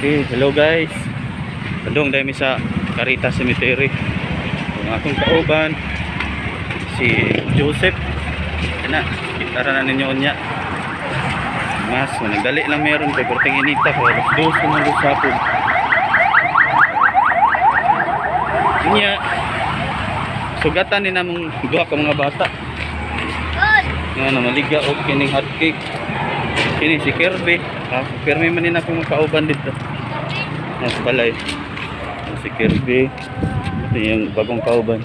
Okay, hello guys. Padung dahil mi sa Caritas Cemetery. Ang akong kauban si Joseph. Ana, kita ra na ninyo unya. Mas, nagdali lang meron kay perting inita ko alas 2 naman sa hapon. Unya, sugatan ni namong duha ka mga bata. Nga na maliga og kining hot cake. Kini si Kirby. Ah, pirmi man ni akong kauban dito. Mas balay. Si Kirby. Ito yung bagong kauban.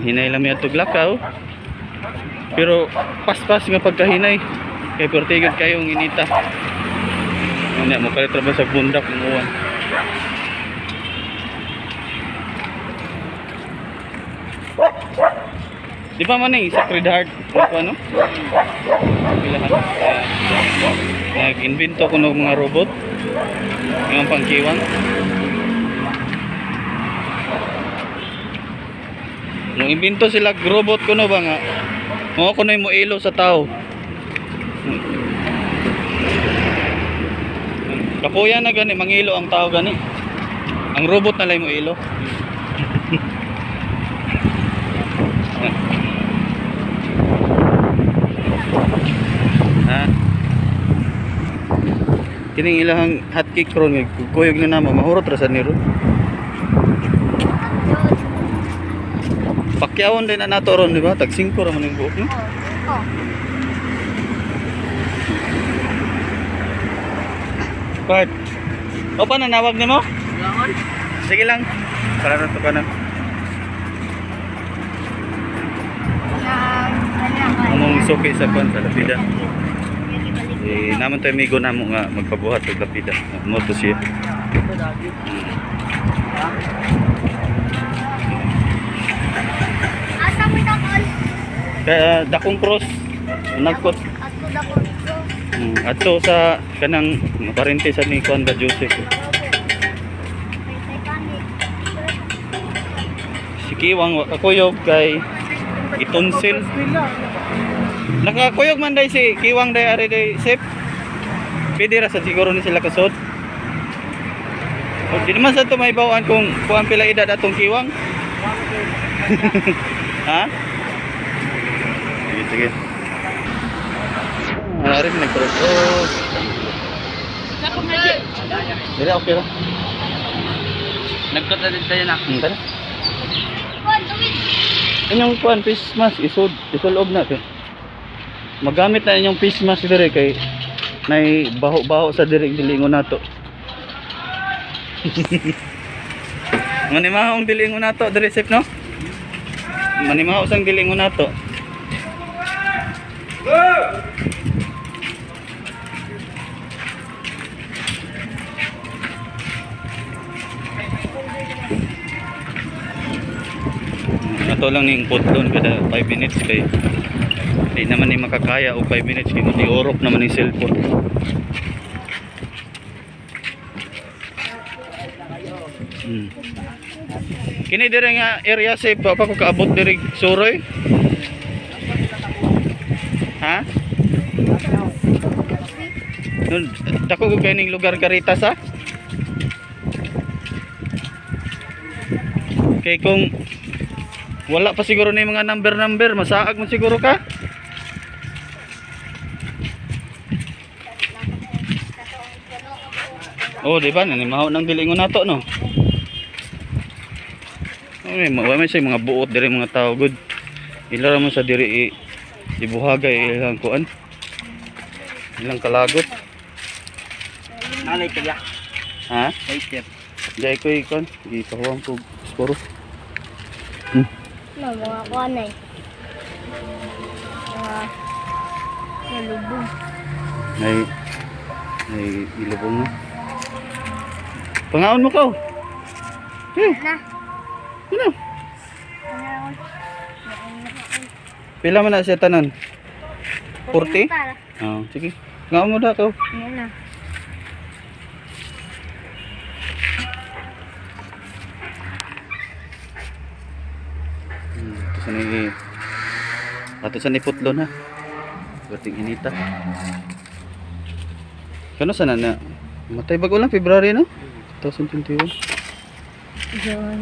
Hinay lang may atog lakaw. Pero paspas nga pagkahinay. Kay pertigod kayong inita. Ano mo kalit ra ba sa bundak ng uwan. Di ba man eh, Sacred Heart? Ano ano? Pilahan. Nag-invento ko ng mga robot. Yung pangkiwang. Nung imbento sila robot ko no ba nga? Mo ko na yung ilo sa tao. Kapuya na gani, mangilo ang tao gani. Ang robot na lang mo ilo. Ha? Kining ilahang hot cake ron nga kuyog na namo mahurot ra sa niro. Pakyawon din na nato ron, di ba? Tag 5 ra man yung buok, no? Part. O pa nanawag nimo? Sige lang. Para na to ka na. Among suki sa kwan sa lapida. Eh naman tayo amigo namo nga magpabuhat og lapida. Mo to siya. Asa mo dakol? Kaya dakong cross nagkot. Ato dakol ko. Adto sa kanang parente sa ni Kuan ba Joseph. Si Kiwang wa kakuyog kay itonsil. Nakakuyog man day si Kiwang day ari day sip. Pwede ra sa siguro ni sila kasod. O, di naman sa ito may bawaan kung kuan pila edad atong Kiwang. Ha? Sige, sige. Wala rin nagkaroon. Oh. Dili, okay ra. Nagkot na din tayo na. Tara. Kuan, tuwid. Inyong kuan face mask isod isulob na kay. Magamit na inyong face mask dire kay nay baho-baho sa dire dilingon nato. Manimaho ang dilingon nato dire sip no? Manimaho sang dilingon nato. Ato lang ning putlon kada 5 minutes kay di naman ni makakaya og 5 minutes kay mati orok naman yung cellphone. Kini dire nga area safe pa ko kaabot diri suroy. Ha? Nun, dako ko kaning lugar Caritas ha? Kay kung wala pa siguro na yung mga number-number, masaag mo siguro ka? Oh, di ba? Nanimaho ng dilingon nato, no? Ay, wa may siya mga buot diri mga tao good. Ila ra man sa diri ibuhagay ilang kuan. Ilang kalagot. Nanay kaya. Ha? Wait, Dai ko ikon, gipahuwang ko sporo. No, mga kuan ay. Mga nalubog. Nay nay ilubong na. Pangaon mo ko. Eh, Na. ano? Pila man na siya tanan? 40? Oh, sige. Ngaon mo da ko. Yan na. Ito sa ni ato sa ni putlon ha. Bating inita. Kano sana na? Matay bago lang February, no? 2021. John.